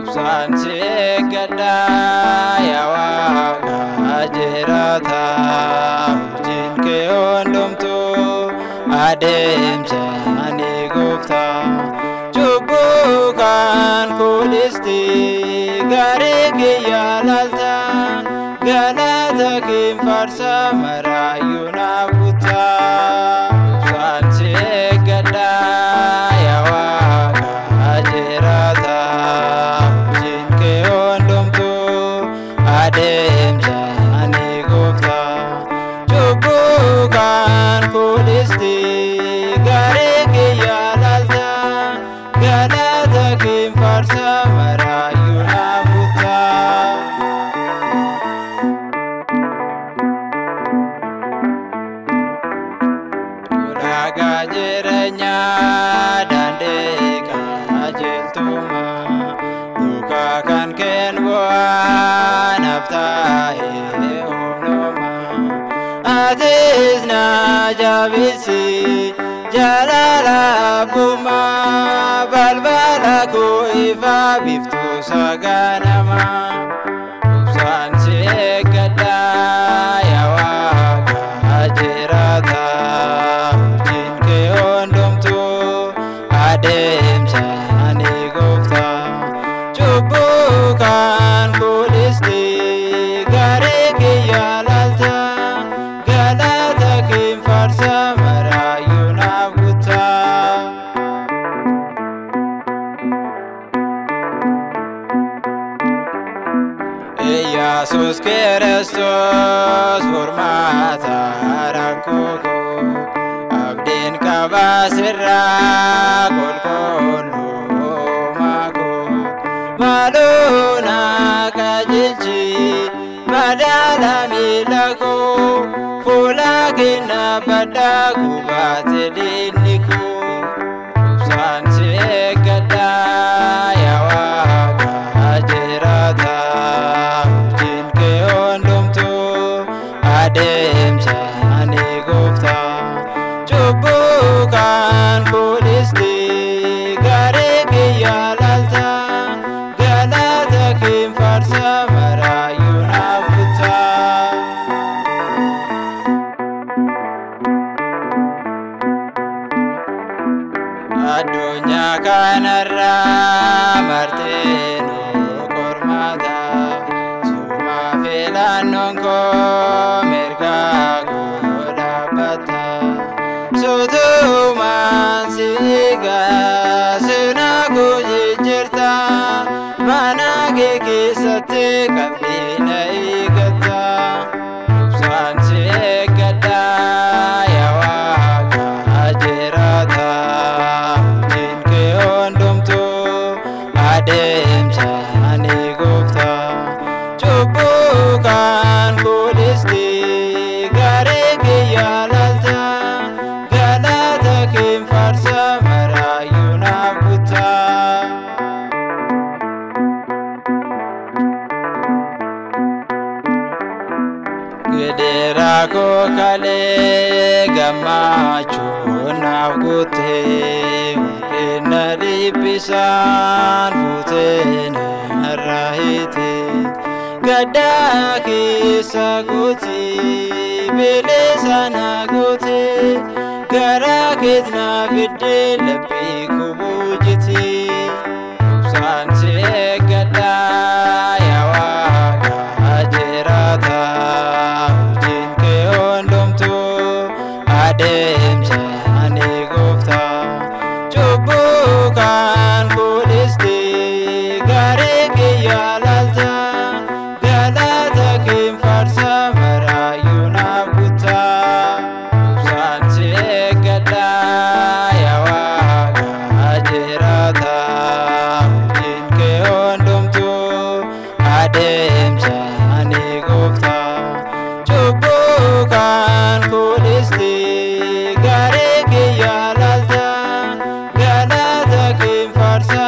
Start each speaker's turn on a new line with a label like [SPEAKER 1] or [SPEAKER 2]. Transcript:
[SPEAKER 1] Obsaan si eeggadhaa yaa Waaqa jiraataa, hojiin kee hundumtuu adeemsa ani gooftaa. Cubbuu kan kulisti gaarii kiyya laalta, galata keen faarsa maraayyuu naaf guutaa. Obsaan si eeggadhaa yaa Waaqa jiraataa, hojiin kee hundumtuu adeemsa ani gooftaa. Cubbuu kan kulisti gaarii kiyya laalta, galata keen faarsa maraayyuu naaf guutaa. Ulaagaa jireenyaa daandii qajeeltummaa, duukaa kan keen bu'aa naaf taa'ee humnuma. Atis na jabeessi jaalala abbummaa, balbala koo ifaa biiftuu saganamaa. Obsaan si eeggadhaa yaa Waaqa jiraataa, hojiin kee hundumtuu adeemsa ani gooftaa. Cubbuu kan kulisti gaarii kiyya laalta, galata keen faarsa maraayyuu naaf guutaa. Iyyasuus Kiristoos furmaata rakkoo koo, abdiin qaba sirraa qulqullummaa koo. Maaloo na qajeelchi madaala miila koo, fuula kee na baddaa gubaate diinni koo. Obsaan si eeggadhaa yaa Waaqa jiraataa, hojiin kee hundumtuu adeemsa ani gooftaa. Cubbuu kan kulisti gaarii kiyya laalta, galata keen faarsa maraayyuu naaf guutaa. Addunyaa kanarraa martinuu qormaata, suma filannoon koo mirga koo dhaabbata. Suutumaan si eegaa sirna koo jijjiirta, mana kee keessatti qabdii na eeggata. Obsaan si eeggadhaa yaa Waaqa jiraataa, hojiin kee hundumtuu adeemsa ani gooftaa. Cubbuu kan kulisti gaarii kiyya laalta, galata keen faarsa maraayyuu naaf guutaa. Gidiraa koo kalee gammachuun naaf guuttee, warreen na dhiphisan fuutee narraa hiite. Gaddaa keessa kooti bilisa na goote, garaa keet na fiddee laphee koo boojite. Obsaan si eeggadhaa yaa Waaqa jiraataa, hojiin kee hundumtuu adeemsa ani gooftaa. Cubbuu kan kulisti gaarii kiyya laalta, galata keen faarsa maraayyuu naaf guutaa. Obsaan si eeggadhaa yaa Waaqa jiraataa, hojiin kee hundumtuu adeemsa ani gooftaa. Cubbuu kan kulisti gaarii kiyya laalta, galata keen faarsa